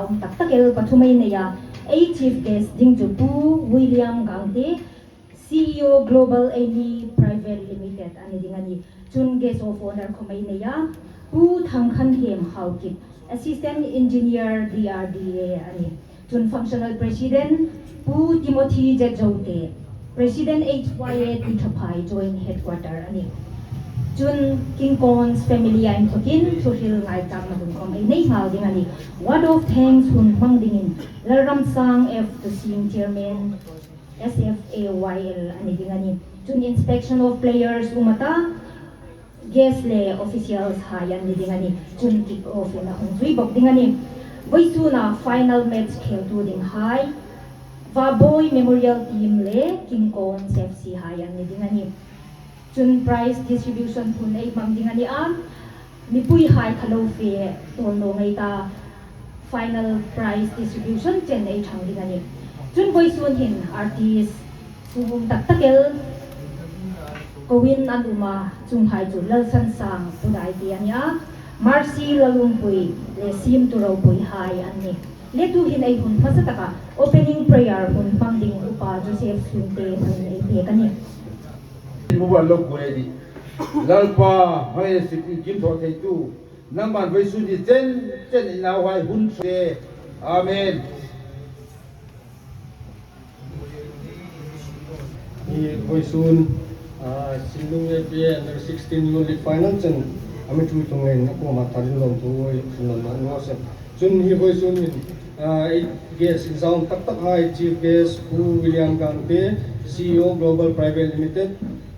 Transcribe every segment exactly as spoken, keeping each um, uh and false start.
um tak tak el pathum ei nei a, ei chief guest ding chu Pu William Gangte, C E O Global Eini Private Limited a ni ding a nih. Chun guest of honour khawm ei nei a, Pu Thangkhanhem Haokip, Assistant Engineer D R D A a nih. Chun functional president Pu Timothy Z Zote, president H Y A Tui Thaphai Joint Headquarter a nih. Chun King Kawns family a inthokin thuhril ngaithlakna hun khawm ei nei nghal ding a nih. Word of thanks hun hmang dingin Lalramsang F Tusing, chairman S F A Y L a ni ding a nih. Chun inspection of players um a ta, guest le officials hai an ni ding a nih. Chun kick off-in a hung zui bawk ding a nih. Vawisuna final match kheltu dinghai Vaboi Memorial Team le King Kawns F C hai an ni ding a nih. Chun prize distribution hun ei hmang ding a nih a, mipuihai kha lo fe tawl naw ngei ta, final prize distribution chen ei ṭhang ding a nih. Chun vawisun hin artist sum um tak tak el koin an um a, chuonghai chu Lalsansang Pu Daite a ni a, Mercy Lalungpui le Simtu Ropui hai an nih. Le tuhin ei hun hmasa taka opening prayer hun hmang ding Upa Joseph Sunte hun ei pek a nih. Mobile lo ku le di. Lalpa, hmai sip in kim thaw thei tu. Nangman vawisun hi chen chen in nauhai hun thaw. Amen. Hi vawisun, ah, Sinlung F A under sixteen Youth League final chen a mi ṭhuoi tlung leiin a kuoma tharin lawmthu ei hril nawn naw se. Chun hi vawisun hin, ah, ei guest inzaum tak tak hai, chief guest Pu William Gangte, C E O Global Private Limited,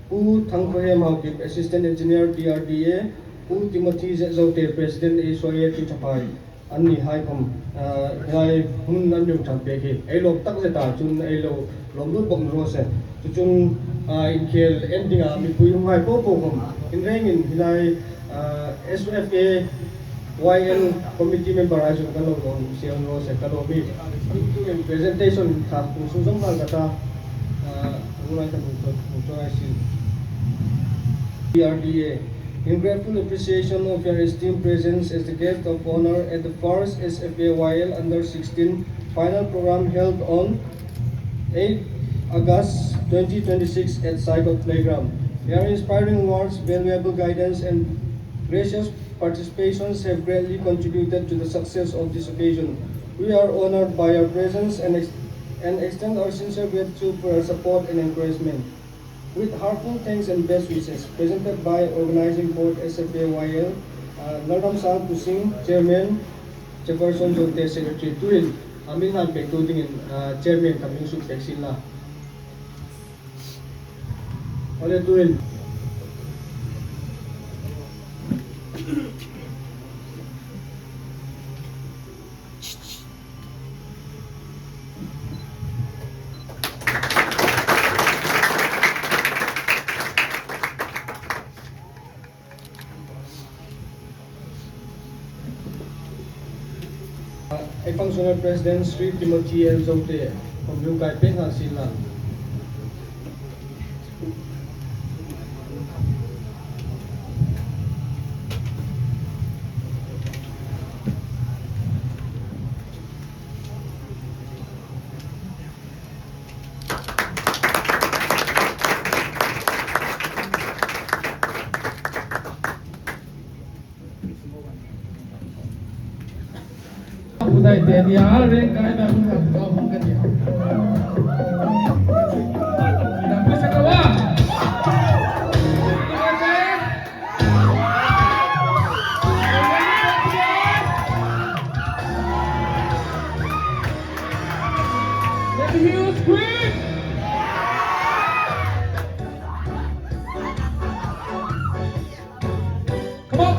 Pu Thangkhanhem Haokip, Assistant Engineer D R D A, Pu Timothy Z Zote, President H Y A Tui Thaphai, an ni hai khawm, ah, hi lai hmun an mi ṭhang pek hi ei lawm tak zet a, chun ei lo lawm lut bawk ni raw se. Chu chun, ah, inkhel en dinga mipui hung hai po po khawm in rengin hi lai, ah, S F A Y L committee member hai chu kan lo lawm siam ni raw se, ka lawm hi. Tuin presentation kha hung sung zawng nghal ka ta, ah, hung lai kan hung ṭhuoi, hung ṭhuoi sin. D R D A. In grateful appreciation of your esteemed presence as the guest of honor at the first S F A Y L under sixteen final program held on eighth August twenty twenty-six at Saikot Playground. Your inspiring words, valuable guidance, and gracious participations have greatly contributed to the success of this occasion. We are honored by your presence and ex-, and extend our sincere gratitude for your support and encouragement. With heartfelt thanks and best wishes, presented by Organizing Board S F A Y L, uh, Lalramsang Tusing, Chairman, Jefferson Zote, Secretary. Tuin, a mi hang pektu dingin, uh, Chairman ka mi suk pek sin la. Awle tuin. Ei functional president Sri Timothy L Zote, khawm hung kai pek nghal sin la. Pu Daite a nih a, rengkaina hun kan hung ka ti. Ina pui sa ka wa. Let me hear you scream. Come on.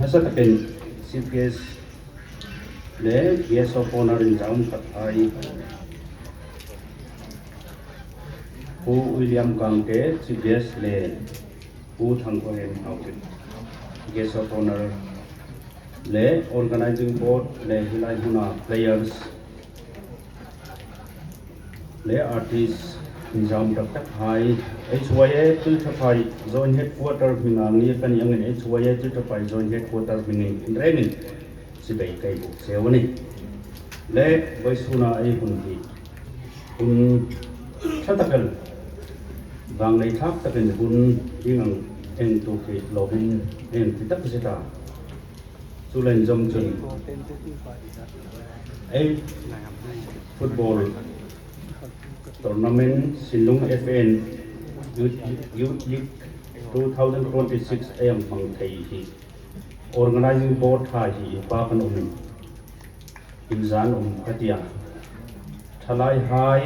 Nasa takin chief guest le guest of honour inzaumhai, Pu William Gangte chief guest le Pu Thangkhohem Haokip guest of honour le organizing board le hi lai hmuna players le artist inzaum tak takhai, H Y A Tuiṭhaphai Joint Headquarter hminga ni kan angin H Y A Tuiṭhaphai Joint Headquarter hmingin inrengin chibai ka buk cheu a nih. Le vawisuna ei hun hi hun ṭha tak el, vangnei thlak takin hun ding ang ei tuok hi lawmin ei ti tak zet a. Chu leh inzawm chun ei football tournament Sinlung F A N Youth, Youth League two thousand twenty-six ei hang hmang thei hi organizing board hai hi inpak an um in, inzan um ka tia. Ṭhalaihai,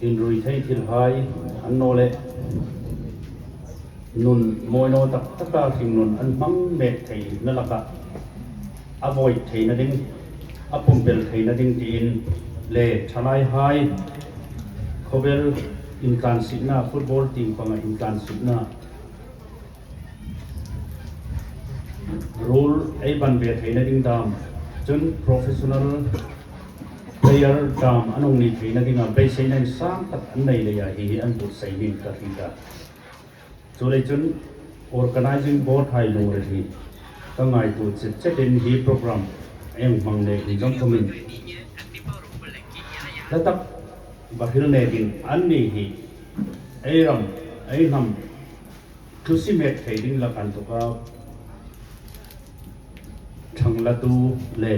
inrui thei thilhai, annawleh nun mawi naw tak taka hringnun an hmang mek theina laka a void theina ding, a pumpel theina ding tiin le ṭhalaihai khawvel intlansietna, football tieng panga intlansietna rule ei ban ve theina ding dam, chun professional player dam an hung ni theina dinga beiseina insang tak an nei leia hi hi an buotsai niin ka hriet a. Chuleiin chun organizing board hai lungril hi ka ngaituo chet chetin hi program ei hmang le inzawm khawmin hla tak Bahril nekin anni hi ei ram, ei hnam, thusim hek thei ding la kan tuka thanglatu le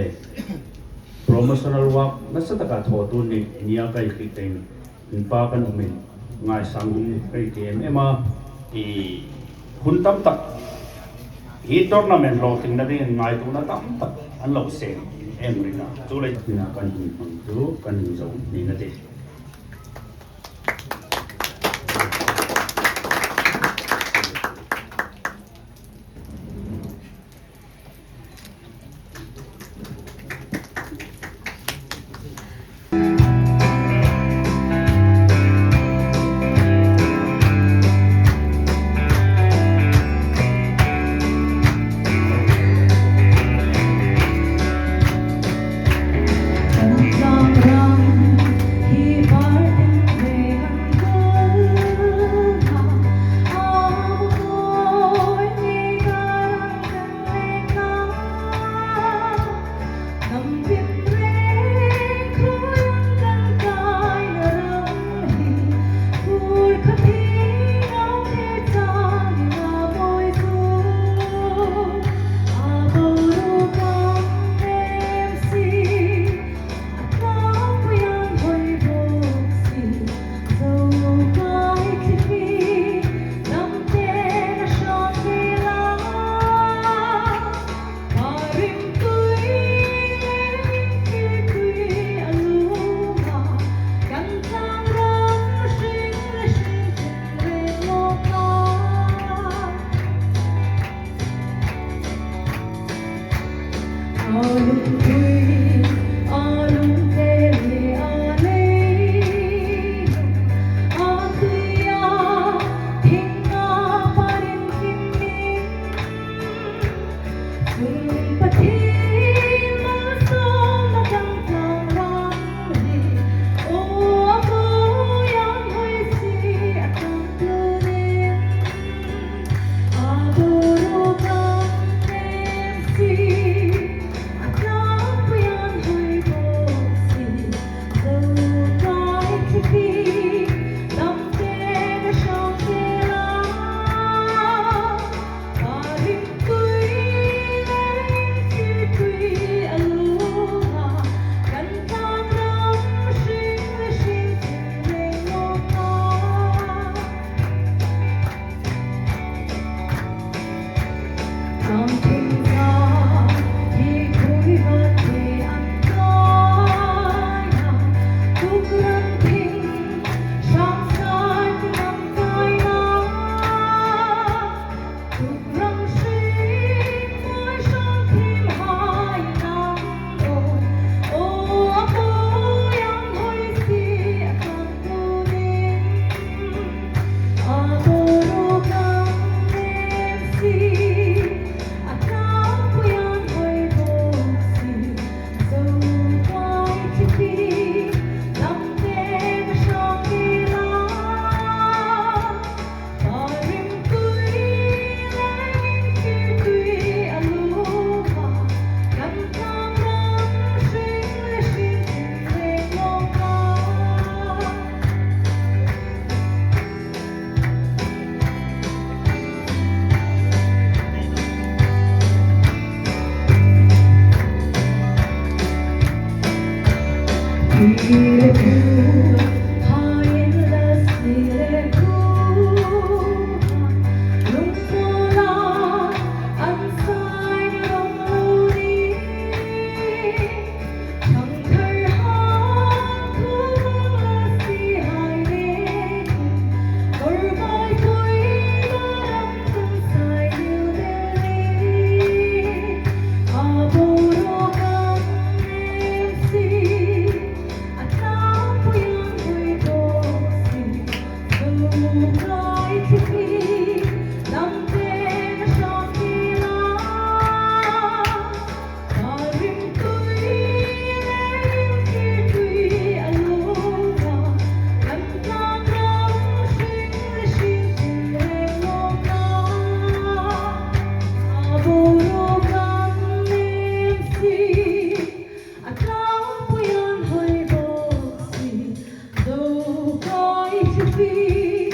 promotional work nasa taka thawtu ni nia kai khi tein in pa kan umin ngaisang hun kai ti em em a, i hun tam tak hi tournament lo ting na ding ngaituona tam tak an lo sem em ri na. Chu lei tina kan hun hmang tu kan hun zo ni na ti. Tuhin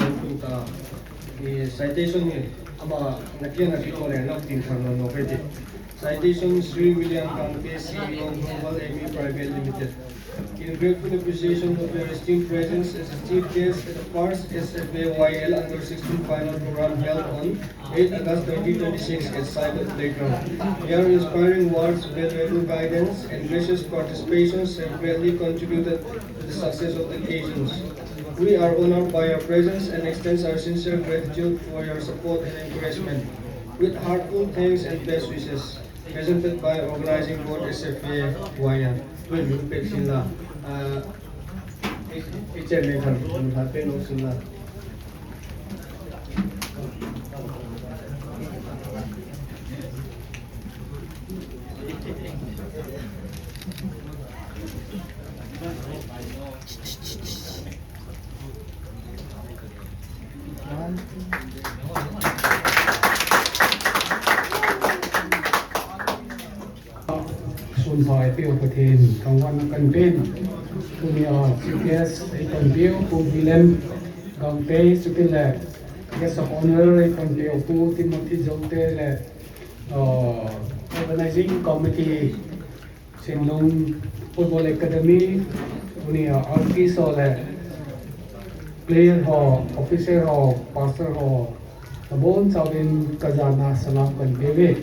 an tum ta, eh, citation hi ama nakiang a ti ko le, nak tin thang lo no pe ti. Citation, Sri William Gangte, C E O, Global Amy Private Limited. In grateful appreciation of your esteemed presence as a chief guest at the first S F A Y L under sixteen final program held on eighth August twenty twenty-six at Cyber Playground. Your inspiring words, valuable guidance, and gracious participations have greatly contributed to the success of the occasions. We are honored by your presence and extend our sincere gratitude for your support and encouragement. With heartfelt thanks and best wishes, presented by organizing board S F A Y L. Well, you can see la, uh, it's, it's a mental, you have been also la. Sun sai pio Pathian, thangvahna kan pêng. Tunia chief guest ei pawm pio, Pu William Gangte, chutile guest of honor ei pawm pio, Pu Timothy Zote le, uh, organizing committee, Sinlung Football Academy, tunia artist ho le player ho, officer ho, pastor ho, a bon chauin ka zana salam kan pêk e.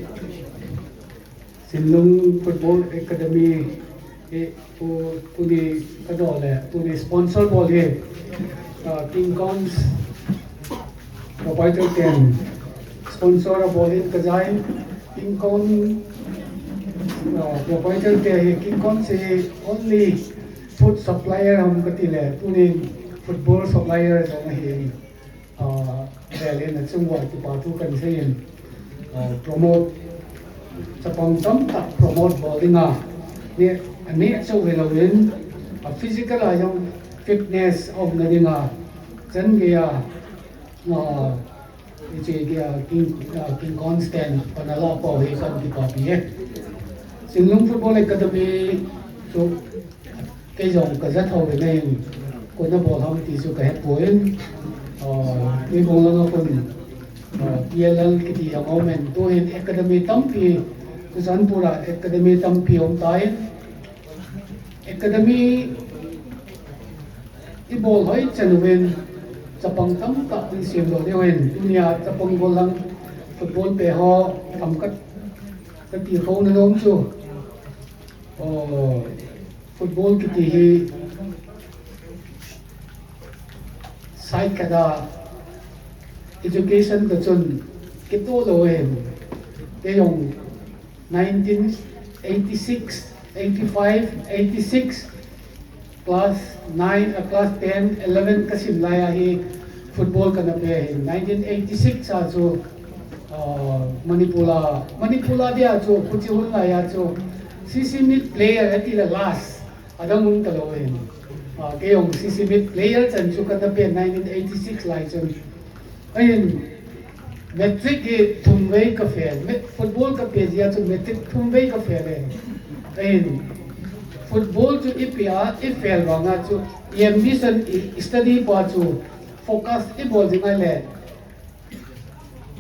Sinlung Football Academy, e, tu, tuni ka dawn le, tuni sponsor bawl hi, uh, King Cons Proprietor ten sponsor a bawlin ka zai. King Cons, uh, proprietor te hi, King Cons hi only food supplier am ka ti le, tunin football supplier zong hi, uh, velin a chungah kipa thu kan seiin, uh, promote, chapang tam tak promote bawl dinga, ni, a ni a chau ve loin, a physical a zong fitness awmna dinga, chan gei a, uh, Ichi, uh, King, uh, King Cons ten, panala pawh hi kan kipapi e. Sinlung Football Academy chu kei zong ka za tho ve nei, kona bawl ham ti chu ka hepui. Uh, kei bung langa khun, uh, P L L kiti a awm en, tuhin academy tampi, Churachandpur-a academy tampi awm ta in, academy i bawl hoi chen uvin, chapang tam tak in siem lo deu in, tunia chapang bawlhlang football pe ho tam ka, ka ti khona nuom chu. Aw, football kiti hi side khata education ta chun kituo lo in, kei zong nineteen eighty-six, eighty-five, eighty-six, class nine, uh, class ten, eleven ka sim laia hi football ka na pe hi. Nineteen eighty-six a chu, uh, Manipur-a, Manipur-a dia chu, khuti hun laia chu, C C meet player a ti la last, a dang hun ka lo hi. Uh, kei zong C C meet player chan chu ka na pe nineteen eighty-six lai chun. Ahin, matric hi thum vei ka fail, ma-, football ka pe zia chu matric thum vei ka fail e. Ahin, football chu i pe a, i fail vanga chu, i ambition, i, i study pa chu, focus i bawl ding a le.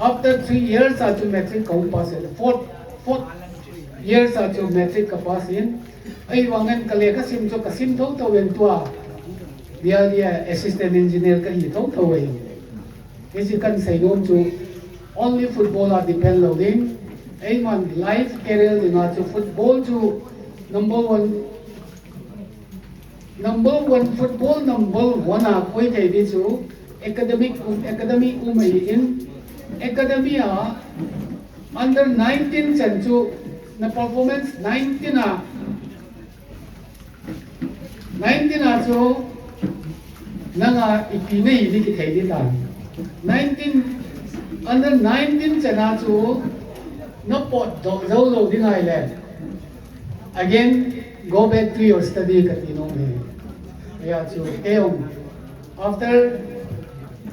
After three years a chu matric ka hung pass e, fourth, fourth years a chu matric ka pass in. Ei vangin ka lekha sim chu ka sim tho tho in tua. Dia dia assistant engineer ka hi tho tho e. Hichi kan sei nuom chu only football a depend lo ding. Ei man life career dinga chu football chu number one, number one, football number one a koi thei di chu academic um, academy um ei in academy a under nineteen chan chu na performance nineteen a Nineteen a chu nanga ipi nei di ki thei di ta. Nineteen, Under nineteen chena chu na pawt zo zo lo ding a ni le. Again, go back to your study ka ti nuom a. Hea chu kei khom after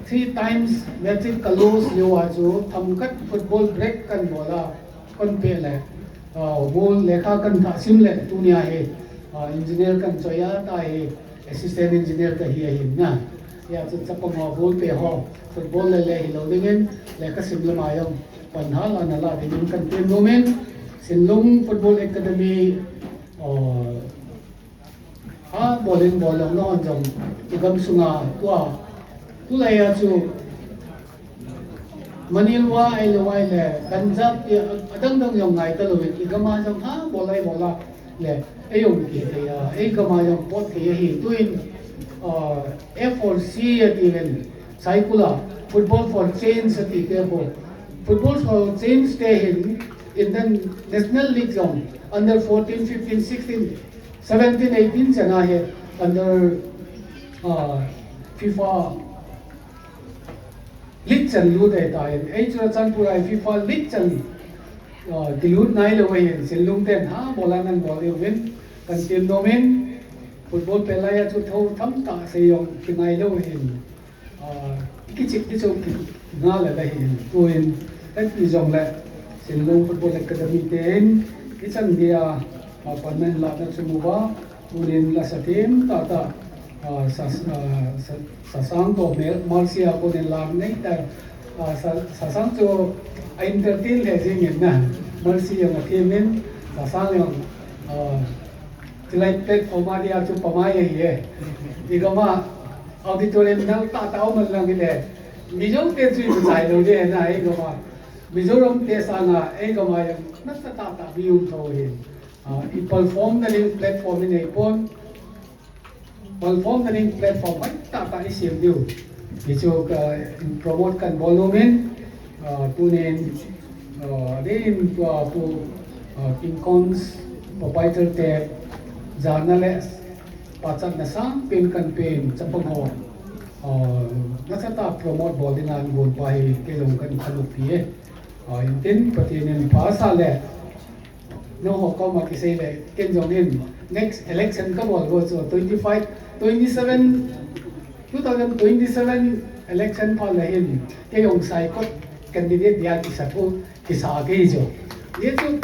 three times matric ka lose leiin chu themkhat football break kan bawl a, kan pe le. Ah, bul lekha kan thah sim le tunia hi, ah, engineer kan choi a ta hi, assistant engineer ka hi a hin na. Hea chu chapang ho bul pe ho, football le le hi lo dingin, lekha sim le mai ang, pan hal an la dingin kan ti nuom a. Sinlung Football Academy, ah, a bawlin bawlna hon zong i gam sunga tua. Tulai a chu Manilwa ei lo ai le, Punjab ti a dang dang zong ngai ta loin, i gama zong ha, bawl ai bawl a le, ei um ki thei a, ei gama zong pawt thei a hi, tuin, ah, F four C a ti ven, Saikula, Football for Change a ti te bo. Football for Change te hin, in the National League zong, under fourteen, fifteen, sixteen, seventeen, eighteen chena hi, under, ah, FIFA League chan lut ei ta in, ei chu Churachandpur a FIFA League chan, ah, ti lut nai lo ei hin, Sinlung ten ha, bawl an bawl ei hin, kan ti nuom a, football pe lai a chu tho tham ta sei zong ti ngai lo ei hin, ah, ki chik ti chu ki nga le le hin, tuin, ei ti zong le, Sinlung Football Academy ten, i chan dia, ah, appointment la na chu mu ba, Tunin la sa thiem ta ta, ah, sa, ah, sa, Sasang ko Mel-, Mercy a ko nen lang nei ta, ah, sa, Sasang chu a entertain le zing in na, Mercy ang a thiem in, Sasang ang, ah, tilai platform a dia chu pamai e ye. I gama auditorium nal ta ta um lang le. Mizo te chu i chai lo de na i gama. Mizoram te sanga i gama yang na sa ta ta mi um tho hin. Ah, i perform na ding platform i nei pon, perform na ding platform mai ta ta i siem diu. Hi chu ka promote kan bawl nuom in, ah, tunin, ah, dei in tua pu, ah, King Cons proprietor te zana le pachatna sang pin kan pin chapang ho. Ah, na sa ta promote bawl ding an gun pa hi kei zong kan khanuk pi e. Ah, in tin Pathienin pha sa le. Nong ho koma kisei le, ken zong hin, next election ka bawl go chu, twenty-five, twenty-seven, two thousand twenty-seven election pha le hin, kei zong Saikot candidate dia kisa thu, kisa kei chu. Ye chu,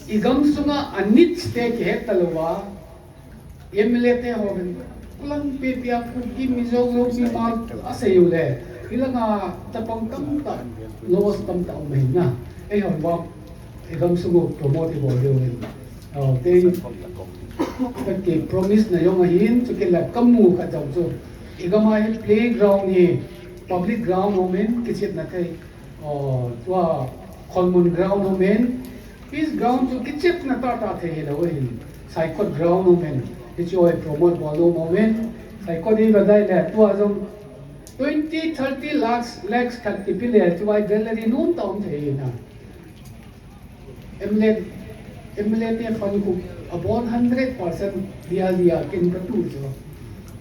i gam sunga a needs te ki het ta lo a, M L A te ho hin, kulang pe pia Kuki Mizo lo pi mal a sei u le. Hi langa chapang tam ta, loss tam ta um hin na. Ei hon wa, ei gam sunga promote i bawl deu hin. Aw, te, ka ki promise na zong a hin, chu ki la ka mu ka zong chu. I gama hi playground hi, public ground um in, ki chit na thei. Aw, tua Kholmun ground um in, Peace ground chu ki chit na ta ta thei hi lo hin. Saikot ground um in, hi chu ei promote bawl nuom um in. Saikot hi va dai le, tua zong twenty, thirty lakhs, lakhs khat ki pi le, chu ai gallery nuom ta um thei hi na. M L A, M L A te fund khu a bawn hundred percent dia dia kin ka tu chu.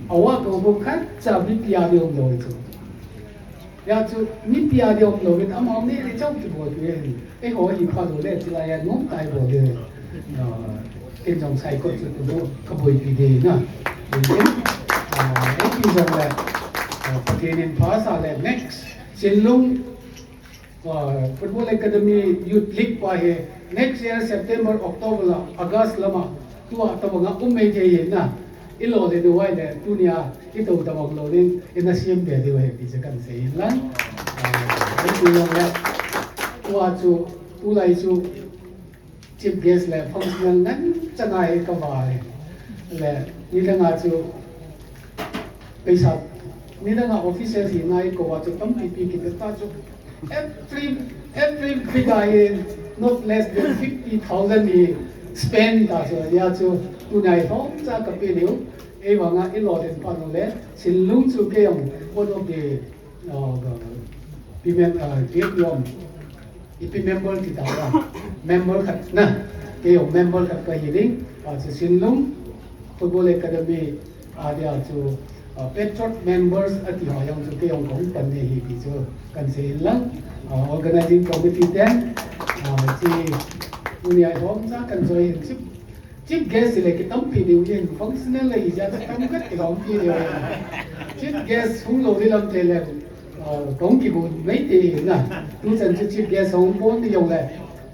A wa ko bo khat cha bi pia di um lo chu. Ya chu mi pia di um lo in amau ni ri chau ki bo tu en. Ei ho hi pha lo le ti la ya nuom tai bo de. Ah, ken zong Saikot chu tu bo ka boi pi de na. Ah, ei pi zong le. Ah, Pathienin pha sa le next. Sinlung Ah, Football Academy Youth League pa hi next year September, October la, August lama, tua tabanga um mei thei hi na. I lo le nuai le, tunia, i to tabang lo ding, i na siem be deu hi, ti chu kan sei in lang. Ah, ei ti long le, tua chu, tulai chu, Chief guest le functional ngan changa hi ka va le. Le, ni danga chu, peisa, ni danga officers hi ngai ko wa chu tampi pi ki ta chu. Every, every week a hi not less than fifty thousand hi spend ta chu, ya chu, tunai hom cha ka pe deu. Ei vanga i lo den pa no le, Sinlung chu kei ang one of the, uh, pi mem-, uh, pi mem-, I pi member ti ta a. Member khat na. Kei zong member khat ka hi ding. A chu Sinlung Football Academy a dia chu, Uh, Patriot members a ti hai ang chu kei ang kong pan nei hi ti chu kan sei lang. Uh, organizing committee ten, uh, chi unia hom cha kan join chief, chief guest le ki tampi deu yin functional le ija ta tam kat ki hom pi deu. Chief guest hung lo ri lam te le, uh, kong ki gun mai te na. Tu chan chu chief guest hung pon ni yong le.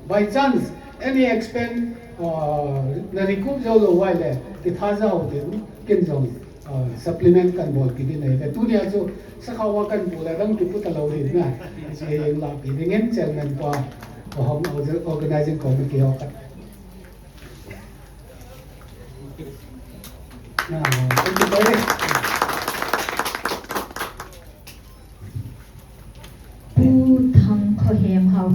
By chance, any expense, uh, na recoup zo lo wai le, ki tha za ho te kin zong. Uh, supplement kan bol ki ding nei ve. Tunia chu sakhawa kan pu la dang ki pu ta lo hin na. Chu hi la pi ding en chairman pa, pa hom orga-, organizing committee ho ka. Na, thank you very much. Pu Thang Khawhem Hau.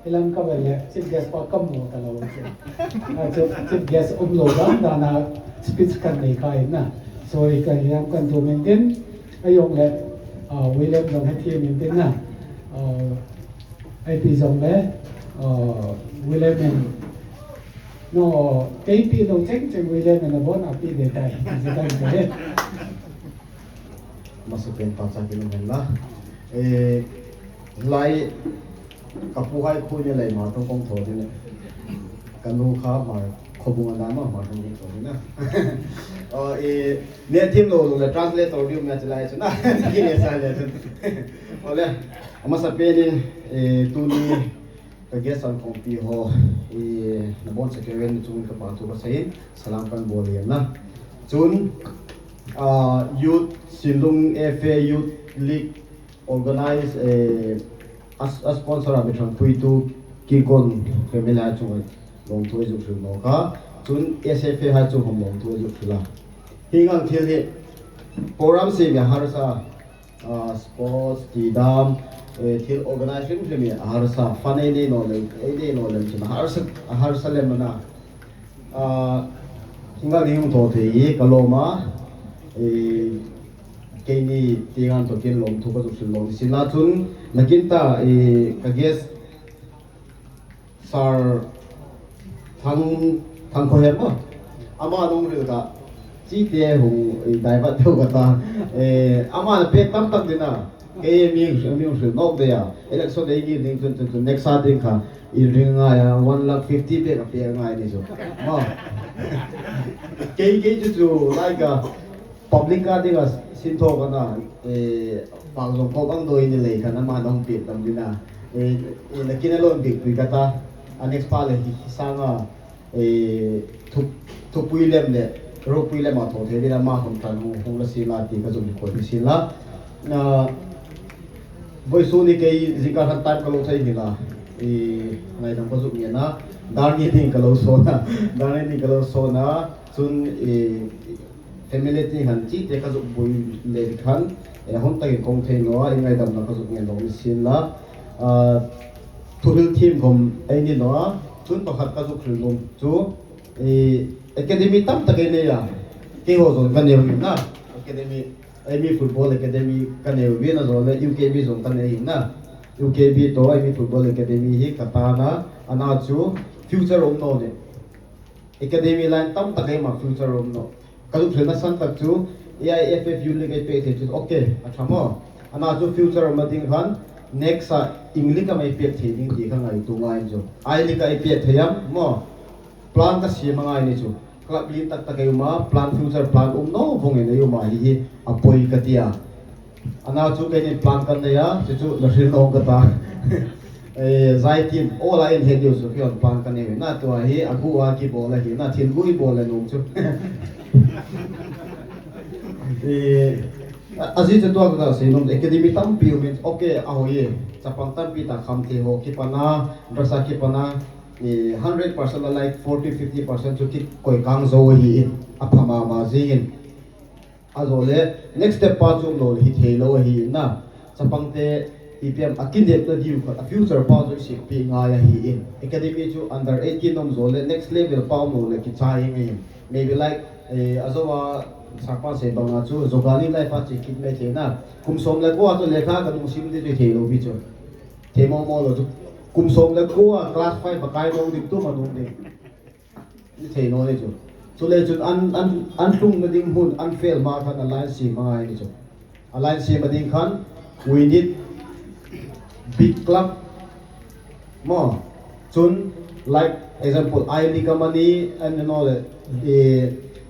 Ilang ka vel le, chief guest pa kam mo ka lo. Ah, chief, chief guest um lo dan dan a speech kan nei ka in na. Sorry, ka hiam kan tu min tin. A yong le, ah, William zong he thi min tin na. Ah, A P zong le, ah, William in. No, K P lo cheng cheng William in a bon a pi de tai. Zi kan se. Masa pen pa cha kin hen la. Eh, lai ka pu hai khu ni lai ma to kong tho ni. Ka nu kha ma Khawbung a dam a, hma hring ding khawbung a. Aw, e, ne thim lo lo le translator ding mi a chilai chu na. Ki ne sa le chun. Aw le, a hmasa penin, e, tuni ka guest an kawngpi ho, e, na bon sa ke wen chun ka pa thu ka sain, salam kan bol yen na. Chun, a, Youth, Sinlung F A Youth League organize, eh, a, a sponsor a mi ṭhangpuitu Kikon family a chunga lawmthu ei zuk hril nawk a. Chun S F A hai chunga lawmthu ei zuk hril a. Hi ngang thil hi program siem a harsa, ah, sports ti dam, eh, thil organize hrim hrim a harsa, fund ei nei naw lem, ei nei naw lem chun a harsa, a harsa lem a na. Ah, hi ngang hi hung thaw thei hi ka lawm a, eh, keini tieng an tawkin lawmthu ka zuk hril nawk ni sien la chun, nakin ta, eh, ka guest Sir Thang, Thang Khawhel maw? Ama nung hril ta, chi te hung, eh, divert deu ka ta. Eh, ama pek tam tak ding a. Kei mi, mi hung hril nawk deu a. Election ei ngir ding chun, chun, chun next a ding kha. I ring ngai a, one lakh fifty pek a pek ngai ni chu. Maw. Kei, kei chu chu, like a, public a dinga sin thaw ka na, eh, fak zawng khawp ang doi ni lei khan ama nung pek tam ding a. Eh, eh, nakin a lawm bik pui ka ta. A next pa le hi, hi sanga, eh, thup, thupui lem le, ropui lem a thaw thei ding a ma hung ṭan hung, hung la sien la ti ka zuk inkuan ni sien la. Ah, vawisun hi kei zingkar khan time ka lo thei ni la. Eh, ngaidam ka zuk ngen a. Dar ni ding ka lo sawn a. Dar ni ding ka lo sawn a. Chun, eh, family ti han chi te ka zuk buoi le khan, eh, hon takin kawng thei naw a, i ngaidamna ka zuk ngen lo ni sien la. Ah, thuhril thiem khawm ei ni naw a, chun pakhat ka zuk hril nuom chu, eh, academy tam tak ei nei a, kei ho zawng ka neu hin na, academy, ei mi football academy ka neu hin a, zawng le U K B zawng ka nei hin na, U K B thaw ei mi football academy hi ka ta a, a na chu future um naw ni. Academy line tam tak ei ma future um naw. Ka zuk hrilna san tak chu A I F F Youth League ei pek thei chu, okay, a ṭha maw. A na chu future um a ding khan next a English a mi pek thei ding ti ka ngaituo ngai chu. I League ei pek thei am maw. Plan ka siem a ngai ni chu. Club lien tak tak ei um a, plan future plan um naw vawngin ei um a hi hi a poi ka ti a. A na chu keinin plan ka nei a, chu chu la hril naw ka ta. Eh, zai tin, aw la in he diu chu kion plan ka nei na tua hi, a gu a ki bawl a hi na, thil gu i bawl a nuom chu. Eh, a, a zi chu tua ka sei nuom, academy tampi um in, okay, a hoi e, chapang tampi ta kham thei ho, ki pan a, dress a ki pan a, eh, hundred percent a like forty, fifty percent chu ki koi kang zo hi in, a pha ma ma zing in. A zo le, next step pa chu lo hi thei lo hi na. Chapang te, i pem a kin dep ta diu kha, a future pa chu i sik pi ngai a hi in. Academy chu under eighteen um zo le, next level pa um lo le, ki chai ngai in. Maybe like, eh, a zo a, sa pa se bang a chu, Zogani life a chi kit mai thei na. Kum sawm le kua chu lekha ka nung sim di thei lo bi chu. Thei mo mo lo chu. Kum sawm le kua, class five a kai lo di tu ma nung di. Ni thei naw ni chu. Chu le chun an, an, an tlungna ding hmun, an fel ma khan a line siem a ngai ni chu. A line siem a ding khan, we need big club. Maw, chun, like, example, I League amani, an naw le, eh,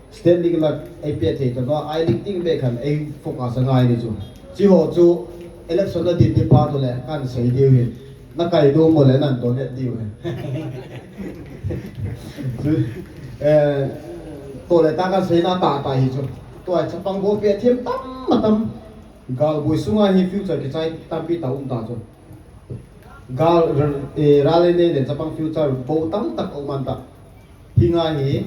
State League la ei pek thei ta naw, I League ding bek khan ei focus a ngai ni chu. Chi ho chu, election a din ti pa tu le, kan sei diu hi. Na kai dum mo le nan donate diu he. Chu, eh, to le ta kan sei na ta ta hi chu. Tua chapang bo pe thiem tam ma tam. Gal bui sunga hi future ki chai tampi ta um ta chu. Gal, eh, rally nei le chapang future bo tam tak um an ta. Hi nga hi,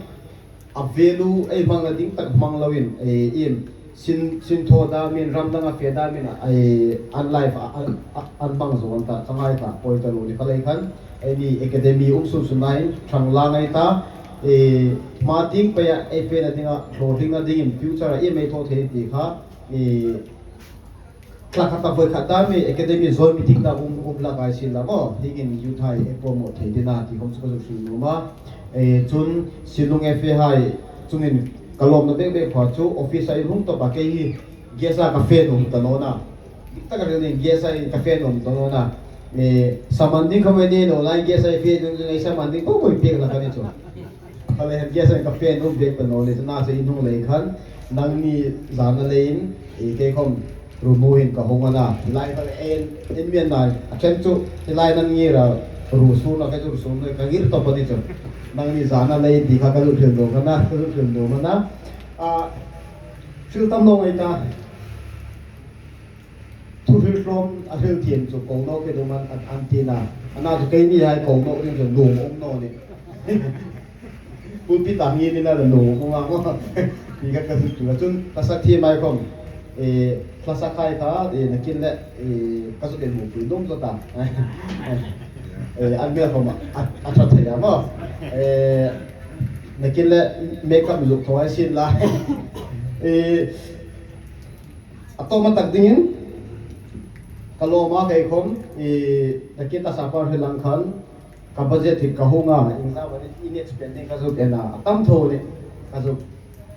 a value ei hmang a ding tak hmang loin, eh, in, sin, sin thaw damin, ram danga fe damin, eh, an life, a, an, a, an hmang zo an ta, ka ngai ta, poi ta lo ni ka lei khan, ei ni academy um sun sun nain, thang la ngai ta, eh, hma ting pei a, ei fe na dinga, thaw ding na dingin, future a, ei mei thaw thei ti kha, eh, Tla khat ta voi khat ta mi academy zoi meeting ta um, um la kai sin la maw. Hi in youth hai ei promote thei ding a ti khom chu ka zuk hril nuom a. Eh, chun Sinlung F A hai chungin ka lawmna bek bek kha chu office a in hung tawp a kei hi guest a ka fe nuom ta naw na. Dik taka hril ding guest a in ka fe nuom ta naw na. Eh, saman ding khom ei nei naw lai guest a fe ding ei saman ding po po pek la ka ni chu. Ka le hen kia sen ka pen um bek ta naw le, chuna se in hung lei khan, nangni zana leiin, e, kei khom Rumu hin ka hung a na. Lai ka le en, en mian nai. A chen chu, hi lai nan ngir a, ru su na, ka chu ru su na, ka ngir to pa ni chu. Nangni zana lei ti kha ka zu thil do ka na, ka zu thil do ka na. A, thil tam lo ngai ta. Thu hril hlawm a hril thiam chu ko nawk hi dum an, an, an ti na. Ana chu keini hai ko nawk ding chu lung um naw ni. Pulpit a ngi ni na lung um a maw. Ti ka ka zuk tu chun ka sak thiam ai khom. E, ka sak hai kha, e, nakin le, e, ka zuk en mu pui lum zo ta. E, an mel khom a, a, a ṭha thei a maw. E, nakin le makeup zuk thaw ai sin la. E, A tawpna tak dingin, ka lawm a kei khom, i, nakin ta sa par hi lang khan, ka budget hi ka hung a, in sa budget in expenditure ka zuk en a, a tam tho ni, ka zuk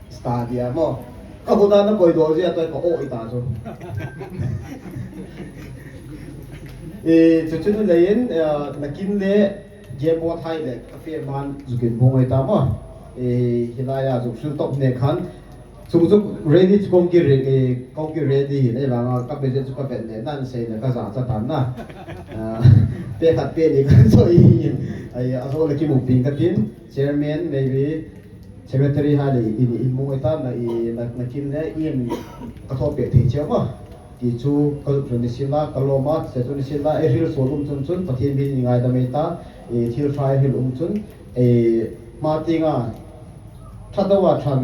study a maw. Ka huna na koi do zia toi ka o i ta chu. I, chu chu ni leiin, eh, nakin le, Game board hai le, ka fe man zukin bung ai ta maw. I, hi lai a zuk hril tawp ne khan, Chung chu ready chu kong ki re-, eh, kong ki ready hi nei vanga ka budget chu ka vet le nan sei le ka za cha tan na. Ah, pe khat pe ni kan so i hin. Ai, a zo le ki mu ping ka tin. Chairman, maybe secretary ha le i ni in mu ai ta na i na, nakin le in ka thaw pe thei che ma. Ti chu ka zuk ni sin la, ka lawm a, se chu ni sin la, e hril suol um chun chun, Pathien mi ni ngai da mei ta, e thil hrai hril um chun, e ma tinga, Ṭha deuha ṭhan,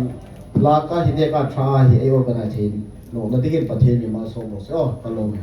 laka hi neka ṭha hi ei organize thei nawna dingin Pathien mi malsawm raw se aw, ka lawm e.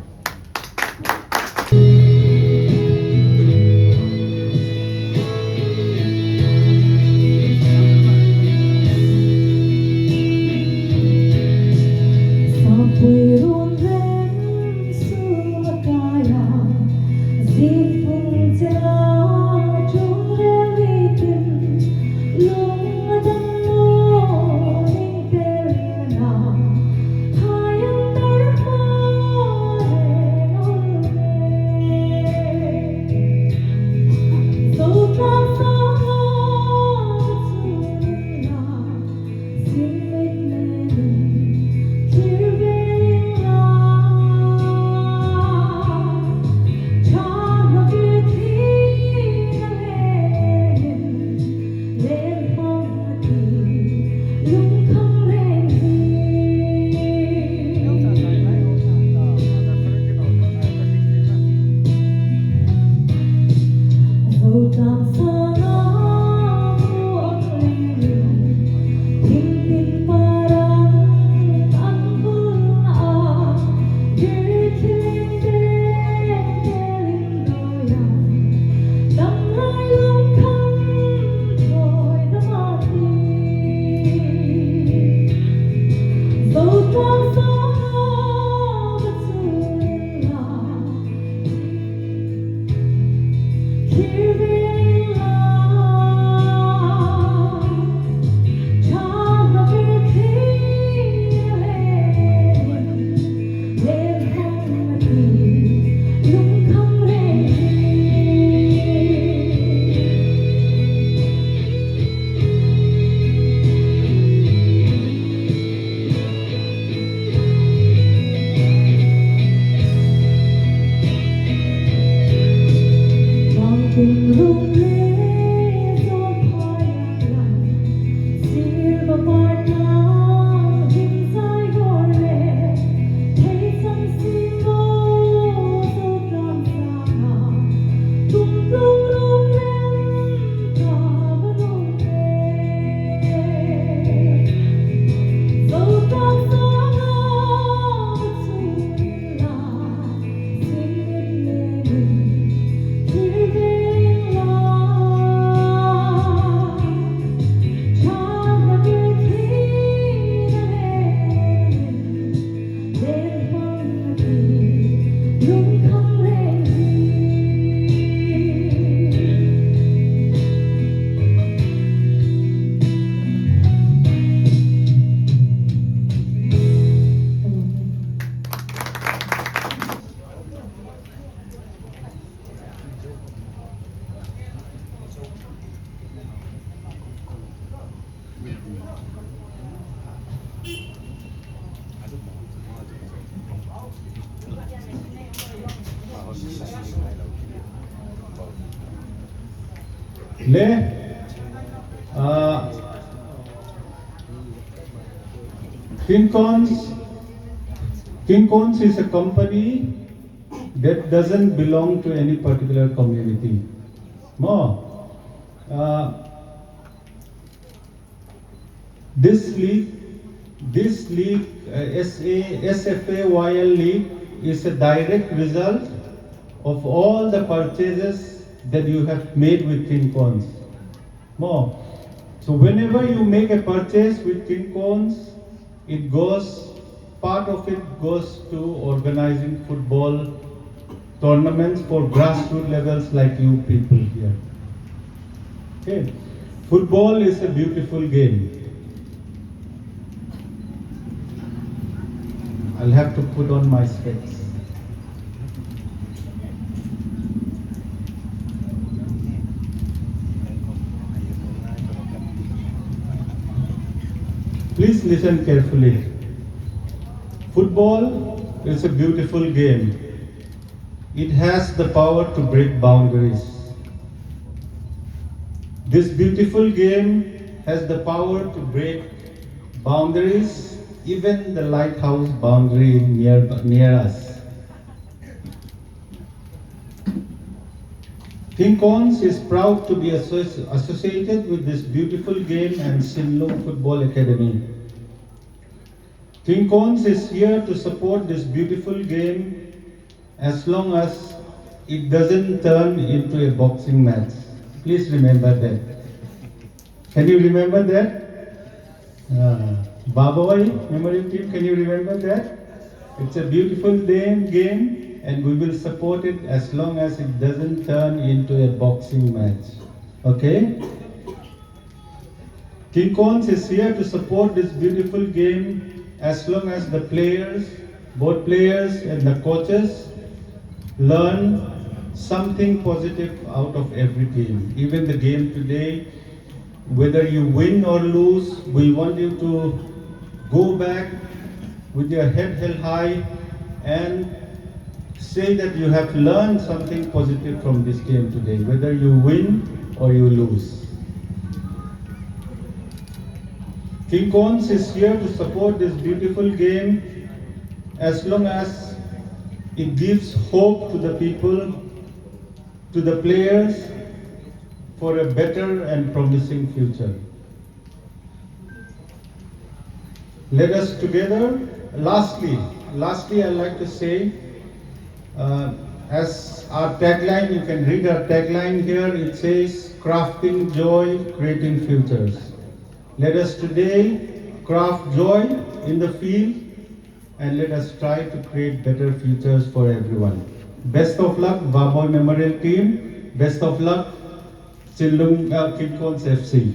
Le, uh, King Cons, King Cons is a company that doesn't belong to any particular community. Mo, uh, this league, this league, uh, S A, S F A Y L league is a direct result of all the purchases that you have made with King Cons. Mo. So whenever you make a purchase with King Cons, it goes, part of it goes to organizing football tournaments for grassroots levels like you people here. Okay. Football is a beautiful game. I'll have to put on my specs. Please listen carefully. Football is a beautiful game. It has the power to break boundaries. This beautiful game has the power to break boundaries, even the lighthouse boundary near, near us. King Cons is proud to be associ-, associated with this beautiful game and Sinlung Football Academy. King Cons is here to support this beautiful game as long as it doesn't turn into a boxing match. Please remember that. Can you remember that? Uh, Baboi Memorial Team, can you remember that? It's a beautiful day, game, and we will support it as long as it doesn't turn into a boxing match. Okay? King Cons is here to support this beautiful game as long as the players, both players and the coaches, learn something positive out of every game. Even the game today, whether you win or lose, we want you to go back with your head held high and say that you have learned something positive from this game today, whether you win or you lose. King Cons is here to support this beautiful game as long as it gives hope to the people, to the players, for a better and promising future. Let us together, lastly, lastly, I'd like to say, uh, as our tagline, you can read our tagline here, it says, "Crafting joy, creating futures." Let us today craft joy in the field and let us try to create better futures for everyone. Best of luck, Baboi Memorial Team. Best of luck, Sinlung, uh, King Cons F C.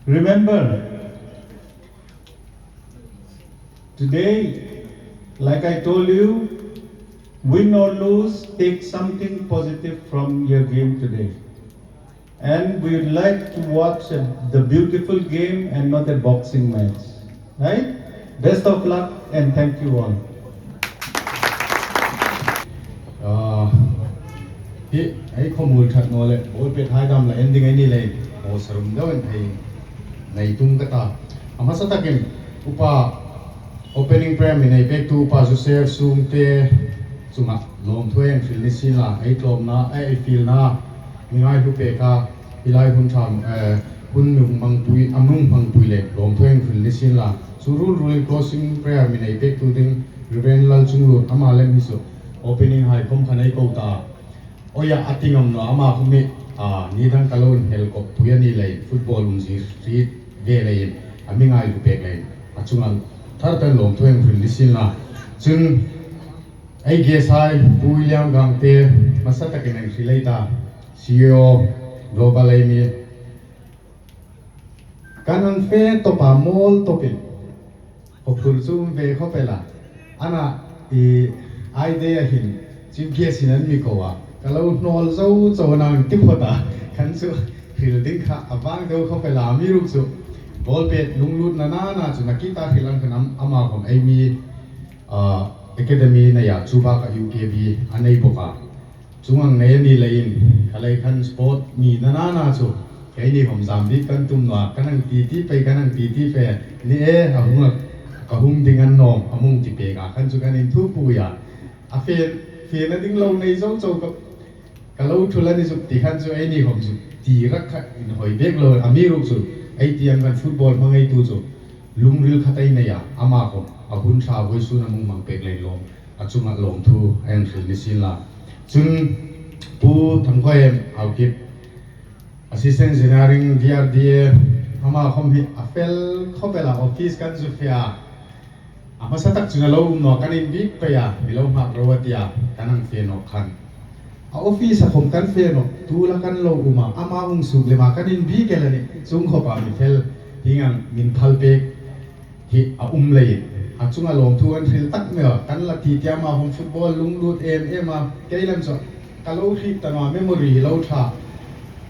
Remember, today, like I told you, win or lose, take something positive from your game today. And we would like to watch a, the beautiful game and not a boxing match. Right? Best of luck and thank you all. Ah, hi, ei khawmuol ṭhat naw le, ball pet hai dam la ending ei ni leiin, aw sarum deuin ei nei tum ka ta. A hmasa takin, upa opening prayer mi nei pektu upa Joseph Sungte chunga lawmthu ei hril ni sien la, ei tlawmna, ei fielna, mi ngaihlu pek a, hi lai hun ṭha, eh, hun mi hung hmangpui, a mi hung hmangpui le lawmthu ei hril ni sien la. Chu ruol ruolin closing prayer mi nei pektu ding Reverend Lalchunglun ama lem hi chu opening hai khom khan ei ko ta. Oya a ti ngam naw ama khom hi, a, ni dang ka lo inhel kawppui a ni leiin, football umzie hriet ve leiin, a mi ngaihlu pek leiin, a chunga thar takin lawmthu ei hril ni sien la. Chun, ei guest hai, Pu William Gangte, hmasa takin ei hril ei ta, C E O, Global ei mi. Kan hang fe tawpa mawl tawpin, khawpui chu um ve khawp el a. Ana, i, Aidea hin, chief guest-in an mi ko a. Ka lo hnawl zo zo a, nang ti phawt a. Kan chu hril ding kha a vang deu khawp el a, amiruokchu ball pet lunglutna nana chu nakie ta hril ang khan am, ama khom ei mi, ah, academy neia chu baka U K B a nei bawk a. Chuong ang nei a ni leiin, kha lei khan sport mi nana na chu, keini khom zam bik kan tum naw a, kan hang ti ti pei, kan hang ti ti pei, ni e, a hung a, ka hung ding a ni naw, a hung ti pek a, khan chu kan inthuppui a. A fe, fena ding lo nei zo zo ka, ka lo thul a ni zuk ti khan chu eini khom zuk ti rak kha inhoi bek lo, amiruokchu, ei ti ang khan football hmangaitu chu, lungril khat ei nei a, ama khom, a hun ṭha vawisun a hung hmang pek lei lawm, a chunga lawmthu ei hang hril ni sien la. Chun Pu Thangkhohem Haokip, Assistant Engineering D R D A, ama khom hi a fel khawp el a, office kan zu fe a. A hmasa tak chun a lo um naw, kan inbik pei a, mi lo nghak ro a ti a, kan hang fe nawk khan. A office-a khom kan fe nawk, tu la kan lo um a, ama hung suok lema kan inbik el a nih, chuong khawpa mi fel, hieng ang min phal pek hi a um leiin, a chunga lawmthu kan hril tak mei a, kan la ti ti ama hung football lunglut em em a, kei lam chu ka lo hriet ta naw a, memory hi lo ṭha.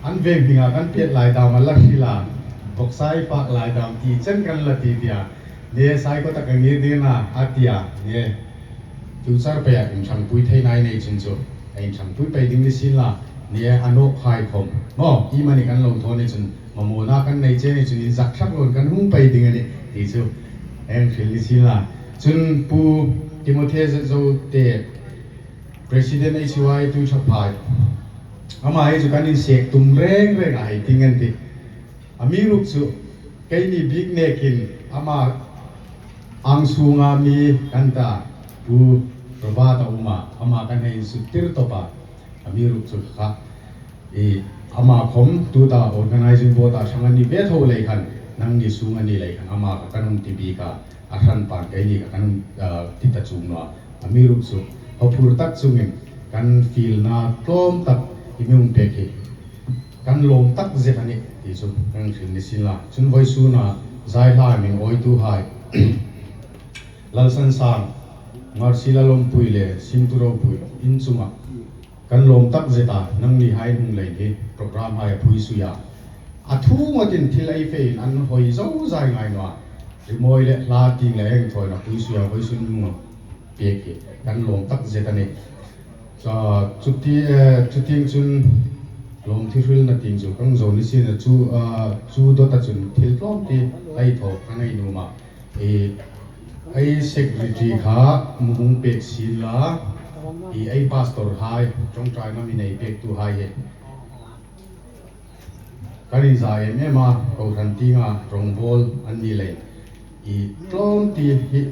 An veng hminga kan pet lai dam a la hril a, boxai fak lai dam ti chen kan la ti ti a. Ne, Saikot-a ka ngir ding a, a ti a. Ne, future pei a inṭhangpui theina ei nei chun chu, a inṭhangpui pei ding ni sien la. Ne, a nawk hai khom. Maw, iemani kan lo thaw ni chun, mamawna kan nei che ni chun, inzak ṭhak loin kan hung pei ding a nih, ti chu ei hang hril ni sien la. Chun Pu Timothy Zetzote, President H Y Tuiṭhaphai. Ama hi chu kan insek tum reng reng a, hei ti ngen ti. Amiruokchu, keini bik nekin ama ang sunga mi kan ta, Pu Robert a um a, ama kan hei insuktir tawp a. Amiruokchu kha, i, ama khom tuta organizing board-a ṭhang a ni ve tho lei khan, nangni sung a ni lei khan, ama kha kan hung ti bik a, a hran pan keini kha kan hung, ah, ti ta chuong naw a. Amiruokchu, haw phur tak chungin kan fielna tlawm tak i mi hung pek hi kan lawm tak zet a nih ti chu kan hril ni sien la. Chun vawisuna zaihla min awituhai, Lalsansang, Mercy Lalawmpui le Simtu Ropui in chunga kan lawm tak zet a, nangnihai hung lei hi program hai a phuisui a. A thu ngawtin thil ei fe in an hoi zo zai ngai naw a. Rimawi le hla tieng le eng thawin a phuisui a, vawisun hung pek hi kan lawm tak zet a nih. Chu, chuti, eh, chutieng chun lawmthu hrilna tieng chu kan zo ni sien a, chu, ah, chu dawta chun thil tlawm ti ei thaw kan ei nuom a. I, ei secretary kha mi hung pek sien la, i, ei pastor hai, ṭawngṭaina mi nei pektuhai hi kan inza em em a, kohran tienga rawngbawl an ni leiin, i, tlawm ti hi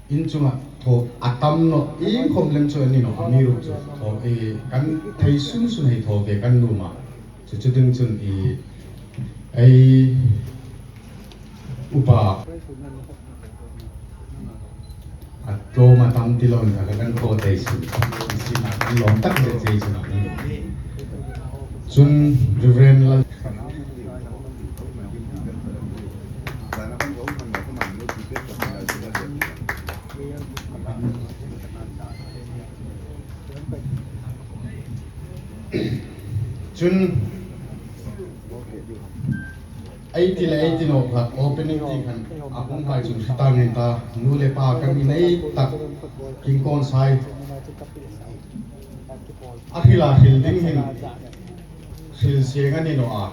in chunga thaw a tam naw, iengkhom lem chu an ni naw, amiruokchu thaw, i, kan thei sun sun hei thaw ve kan nuom a. Chu chu ding chun, i, ei upa a tlawm a tam ti loin kha kan thaw thei sun. Sin a kan lawm tak zet zet chun a. Chun Reverend Lal Chun, ei ti le ei ti nawk hlak, opening ti khan a hung hai chun hre ta ngei ta, nu le pa kan inei tak, King Kawnsai. A hril a hril ding hin, hril seng a ni naw a.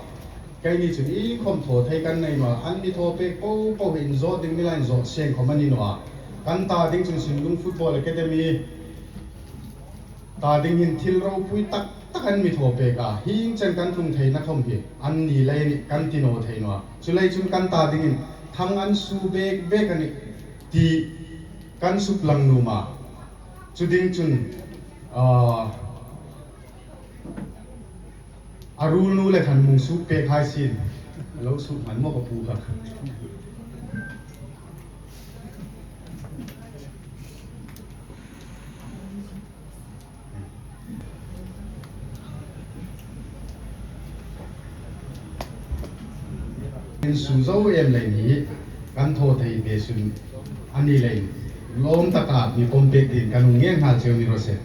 Keini chun iengkhom thaw thei kan nei naw a, an mi thaw pek po po hin zawt ding mi la inzawt seng khom a ni naw a. Kan ta ding chun Sinlung Football Academy ta ding hin thil ropui tak tak an mi thaw pek a, hieng chen kan tlung theina khom hi an ni lei a nih kan ti naw thei naw a. Chuleiin chun kan ta dingin thang an su bek bek a nih ti kan suklang nuom a. Chu ding chun, ah, a ruolnu le khan mi hung suk pek hai sien. A lo suk hman maw ka pu kha. Insu zo em lei ni, kan thaw thei ve sun a ni leiin, lawm taka mi pawm pek dingin kan hung ngen nghal cheu ni raw se.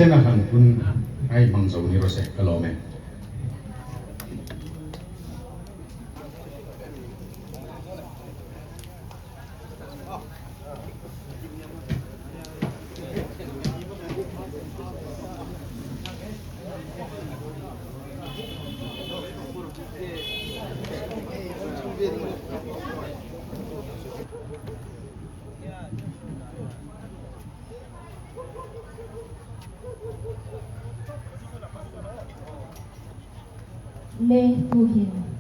Tena khan hun ei hmang zo ni raw se ka lawm e. Le tuhin